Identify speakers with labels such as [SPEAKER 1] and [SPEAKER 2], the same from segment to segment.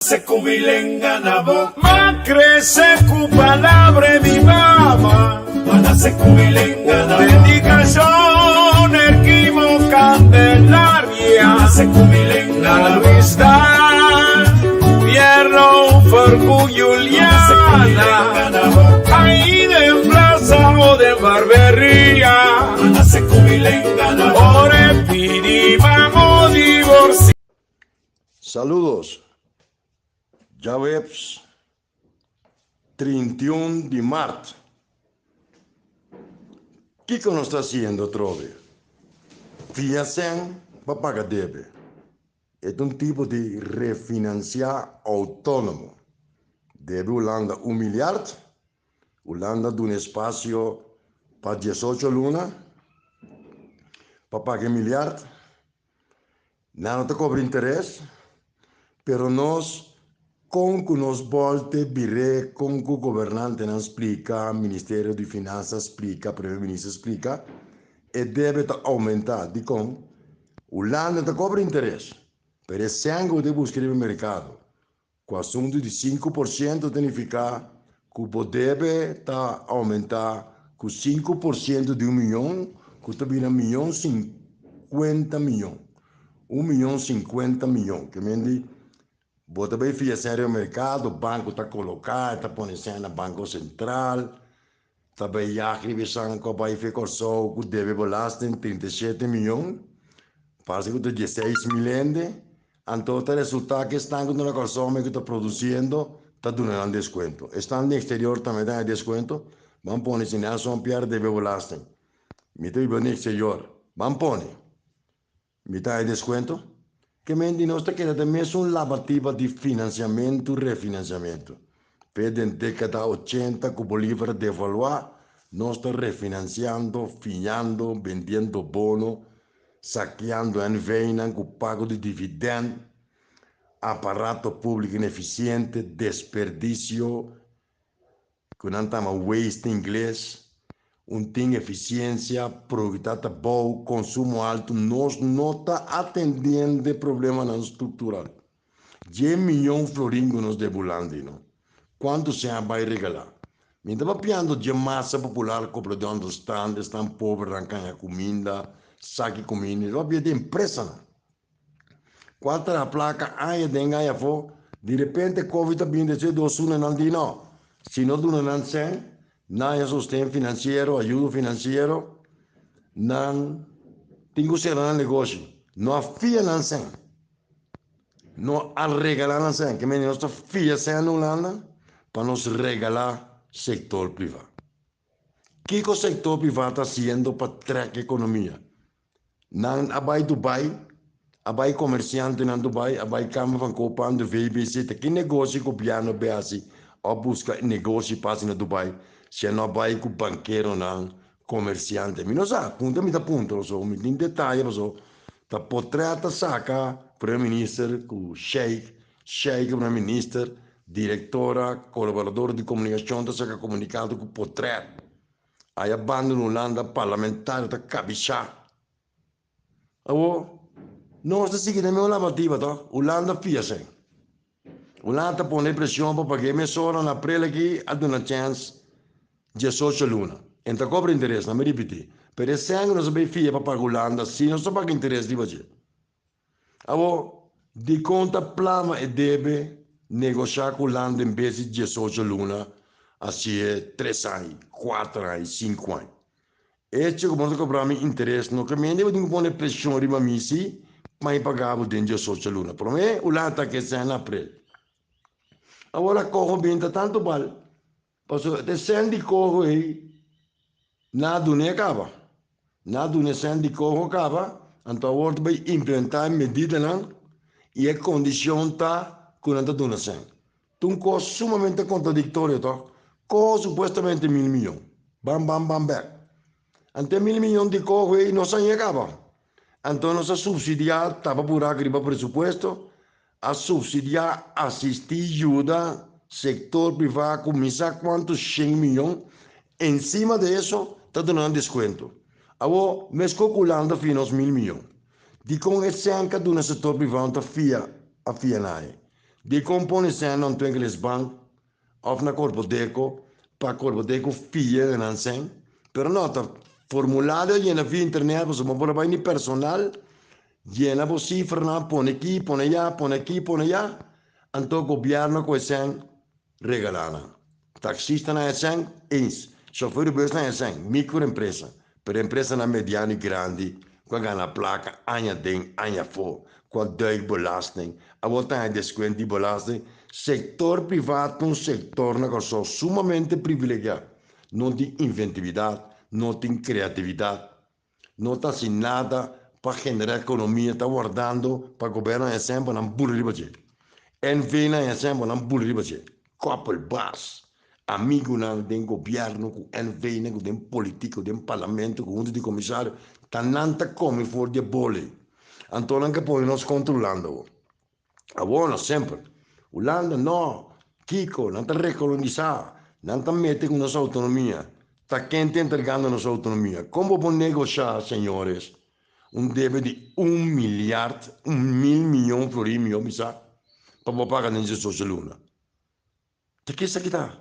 [SPEAKER 1] Se ku mi lenga na bo. M'a krese ku palabra e mi mama. M'a nase ku mi lenga na bo. Dedikashon Erquimo Candelaria. M'a nase ku mi lenga na bo. Luis Dan Fierro Fergu Juliana. Ahí den plaza o den barberia. M'a nase ku mi lenga na bo. Ora e pidi mamo divorcia.
[SPEAKER 2] Saludos. Djaweps 31 di mart. Kiko nos ta hasiendo atrobe? Fia sèn pa paga debe. E ta un tipo di refinansiá outónomo. Debe Hulanda un miliard, Hulanda duna espasio pa diesocho luna pa paga e miliard. Nan no ta kobra interes, pero nos kon ku nos bòlte bir'é, kon ku gobernantenan splika, Ministerio di Finansa splika, Prome Minister splika, e debe ta oumentá. Dikon? Hulanda ta kobra interes, pero e sèn ku bo ta buska riba merkado, ku asuntu di 5% ta nifiká ku bo debe ta oumentá ku 5% di un miyon, ku ta bira miyon 50 miyon. Un miyon 50 miyon. Ke men di, bo ta bai fia sèn riba merkado, banko ta koloká, e ta pone sèn na Banko Sentral, ta bai yag riba esan ku a bai fe Kòrsou ku debe belasting 37 miyon, parse ku ta 16 mil hende. Anto ta resultá ku esnan ku ta na Kòrsou me ku ta produsiendo ta duna nan deskuento. Esnan den eksterior tambe ta haña deskuento. Ban pone si Nelson Pierre debe belasting. Mi ta biba den eksterior. Ban pone. Mi ta haña deskuento. Ke men di nos ta keda den mesun labativa di finansiamentu, refinansiamentu. Fe den dékada 80 ku Bolívar a devaluá, nos ta refinansiando, fiando, bendiendo bono, sakeando NVnan ku pago di dividend, aparato públiko inefisiente, desperdisio, ku nan ta yama waste na ingles, un tin efisiensia, produktividat abou, konsumo altu, nos no ta atendiendo e problemanan struktural. Dje miyon florin ku nos debe Hulanda no. Kuantu sèn a bai regalá? Mi ta papiando dje masa popular ku por understand esnan pobernan kaña kuminda, saki kuminda, mi ta papia di empresanan. Ku a traha plaka aña den aña afó, di repente covid a bini despues dos luna nan di no, si no duna nan sèn, nan haña sosten finansiero, ayudo finansiero, nan tin ku sera nan negoshi. No a fia nan sèn. No a regalá nan sèn. Ke mende nos ta fia sèn na Hulanda pa nos regalá sektor privá. Kiko sektor privá ta hasiendo pa trèk ekonomia? Nan a bai Dubai, a bai komersiantenan Dubai, a bai Kamer van Koophandel, VBC. Ta ki negoshi gobièrnu a bai hasi òf buska negoshi pa hasi na Dubai si a no a bai ku bankeronan, komersiante? Mi no sa, punta mi ta puntra pasobra mi tin detaye pasobra ta potrèt ta saka Prome Minister ku Sheik, Sheik ku Prome Minister, direktora, kolaborador di komunikashon ta saka komunikado ku potrèt. Aya banda na Hulanda parlamentario ta kabishá. Awor, nos ta sigui den mesun lamativa to. Hulanda fia sen. Hulanda ta pone presion pa paga e mesora na aprel aki a duna chèns 18 luna. En ta kobra interes, na mi ripití. Pero e sèn ku nos a bai fia pa paga Hulanda si nos ta paga interes riba dje. Awor, dikon ta plama e debe negoshá ku Hulanda en bes di 18 luna hasié tres aña, kuater aña, sinku aña? Echo ku bo ta kobra mi interes no ke mende bo tin ku pone preshon riba mi si pa mi paga bo den 18 luna. Promé Hulanda ta ke sèn na aprel. Awor a koho bin ta tantu bal pasobra e sèn di koho ei na dun'é kaba. Na dun'é sèn di koho kaba anto awor ta bai implementá e medidanan i e kondishon ta ku nan ta duna sèn. Ta un kos sumamente kontradiktorio tòg? Koho supuestamente 1000 miyon. Bam bam bam bèk. Anto e 1000 miyon di koho ei no sa ñe kaba. Anto nos a supsidiá tapa burak riba presupuesto, a supsidiá, asistí, yuda sektor privá ku mi sa kuantu shen miyon. Ensima di eso ta duna nan deskuento. Awor, meskos ku Hulanda fia nos 1000 miyon. Dikon e sèn ka duna sektor privá no ta fia a fia nae? Dikon pone sèn na Ontwikkelingsbank òf na Korpodeko pa Korpodeko fia na nan sèn? Pero no, ta formulario a yena via internet pasobra bo por a bai ni personal yena bo sifranan, pone aki, pone aya, pone aki, pone aya, anto gobièrnu ku e sèn regalá nan. Taksistanan e sèn, eens, shofùr di bùsnan e sèn, mikroempresa, pero empresanan mediano i grandi ku a gana plaka aña den aña afó, ku a dùik belasting, awor ta haña deskuent di belasting. Sektor privá ta un sektor na Kòrsou sumamente privilegiá. No tin inventividat, no tin kreatividat, no ta hasi nada pa generá ekonomia, ta wardando pa gobièrnu haña sèn pa nan bula riba dje. NV nan haña sèn pa nan bula riba dje. Kòpel bas, amigunan den gobièrnu ku NV nan ku den politik ku den parlamento ku hunta di komisario, ta nan ta kome for di e bole. Anto nan ke pone nos kontra Hulanda awor. Awor no semper. Hulanda no, kiko, nan ta rekolonisá, nan ta mete ku nos outonomia. Ta ken ta entregando nos outonomia? Kon bo por negoshá, señores, un debe di un miliard, un mil miyon florin mihó bisá, pa bo paga den diesocho luna? Ta ke esaki ta?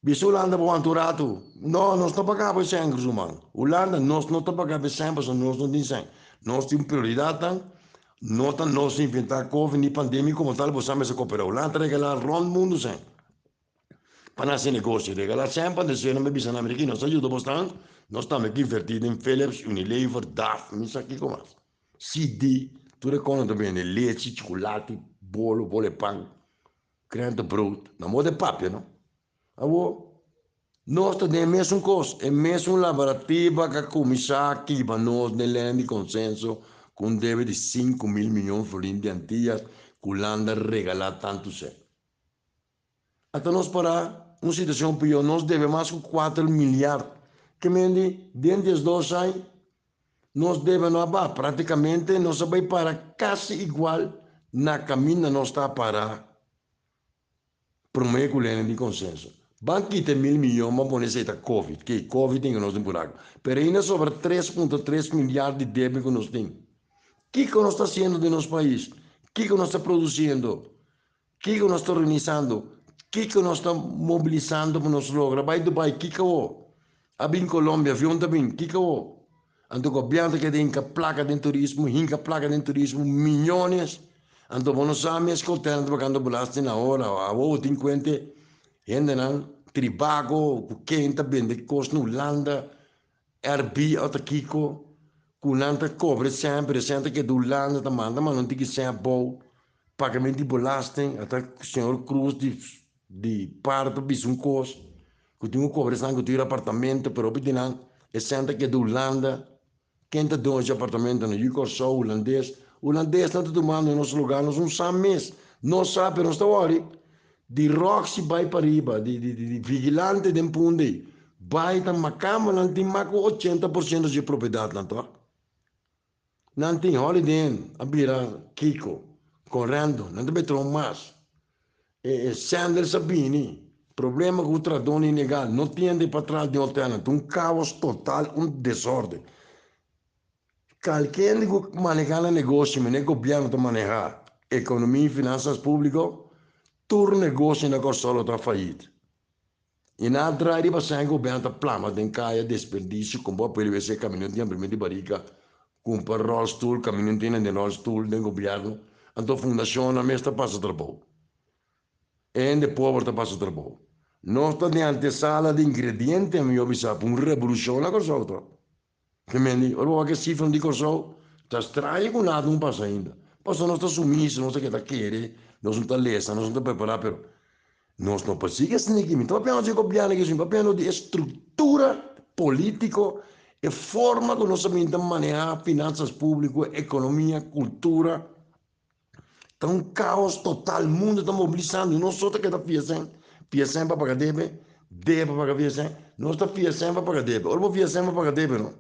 [SPEAKER 2] Bisa Hulanda pa wanta un ratu. No, nos no paga bo e sèn, ruman. Hulanda, nos no ta paga bo e sèn pasobra nos no tin sèn. Nos tin prioridatnan. No ta nos inventá covid ni pandemia komo tal, bo sa mester koperá. Hulanda ta regalá rònt mundu sèn pa nan hasi negoshi. Regalá sèn pa despues nan bai bisa nan, mira aki nos ta yuda bosnan, nos tambe ke invertí den Philips, Unilever, Daf, mi sa kiko mas. CD, tur e kos nan ta bende, lechi, chukulati, bolo, bolo e pan. Krente brood, na moda e papia no. Awor, nos ta den e mesun kos, e mesun laborativa ku a kuminsá kiba nos den lèna di konsenso ku un debe di 5000 miyon florin di Antillas ku Hulanda regalá tantu sèn. Ata nos pará un situashon pió, nos debe mas ku kuater milyard. Ke mende den diesdos aña nos debe no a baha, práktikamente nos a bai para kasi igual na kaminda nos ta para promé ku lene di konsenso. Ban kita e mil miyon, ban pone esei ta covid, ke covid tin ku nos den buraku, pero ainda sobra 3.3 milyard di debe ku nos tin. Kiko nos ta hasiendo den nos pais? Kiko nos ta produsiendo? Kiko nos ta organisando? Kiko nos ta mobilisando pa nos logra? Bai Dubai, kiko awo? A bin Colombia, avion ta bin, kiko awo? Anto gobierno ta keda hinka plaka den turismo, hinka plaka den turismo, millones. Anto bo no sa mes ku hotelnan ta pagando belasting ahora. Awo bo tin kuente hendenan Tribago ku ken ta bende kos na Hulanda, RB ota kiko, ku nan ta kobra semper, e sèn ta keda Hulanda ta manda ma nan tin ki sèn abou. Pagamento di belasting, ata señor Cruz di di par ta bisa un kos ku tin ku kobra esnan ku tin apartamento pero hopi di nan e sèn ta keda Hulanda. Ken ta doño dje apartamentonan? Yu Kòrsou, hulandes. Hulandesnan ta tumando nos lugar, nos no sa mes. Nos sa pero nos ta wòri. Di Roxy bai pariba, di di di Vigilante den Punda ei bai ta makamba nan tin mas ku 80% dje propiedatnan tòg. Nan tin Holiday Inn a bira kiko, Correndo, nan ta bay traha mas. E e Sanders a bini, problema cu tradon ilegal, no tin hende pa traha den hotelnan, ta un caos total, un desorden. Calke hende cu maneha nan negoshi, mene gobierno ta maneha economia y finanzas publico, tur negoshi na Corsou lo ta fayit. I nan a draai riba sèn ku bèn ta plama den kaya desperdisio kon bo a pudi wese kaminó tin abrimentu di barika kumpra ròlstul kaminó tin hende ròlstul den gobièrnu anto fundashonnan mes ta pasa trabou e hende pober ta pasa trabou nos ta den antesala di ingrediente mi yo bisa pa un revolushon na Kòrsou to Ke mende ora bo wak e sifranan di Kòrsou ta straño ku nada no pasa ainda. Pasobra nos ta sumiso, nos ta keda kere, nos no ta lesa, nos no ta prepará, pero nos no por sigui asina aki. Mi ta papiando di gobièrnu aki, mi ta papiando di e struktura polítiko, e forma ku nos a bin ta manehá finansas públiko, ekonomia, kultura. Ta un kaos total, mundu ta mobilisando, nos so ta keda fia sèn, fia sèn pa paga debe, debe pa paga fia sèn, nos ta fia sèn pa paga debe, ora bo fia sèn pa paga debe no,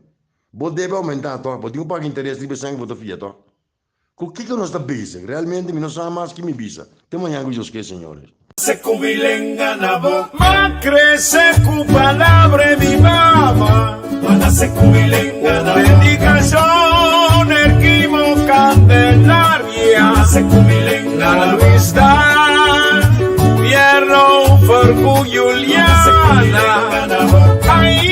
[SPEAKER 2] bo debe oumentá tòg, bo tin ku paga interes riba e sèn ku bo ta fia tòg. Ku kiko nos ta bezig? Realmente mi no sa mas ki mi bisa. Te mañan ku Dios ke, señores.
[SPEAKER 1] Se ku mi lenga na bo. M'a krese ku palabra di mi mama. M'a nase ku mi lenga na bo. Dedikashon Erquimo Candelaria. M'a nase ku mi lenga na bo. Na Luis. ku Juliana. Ai.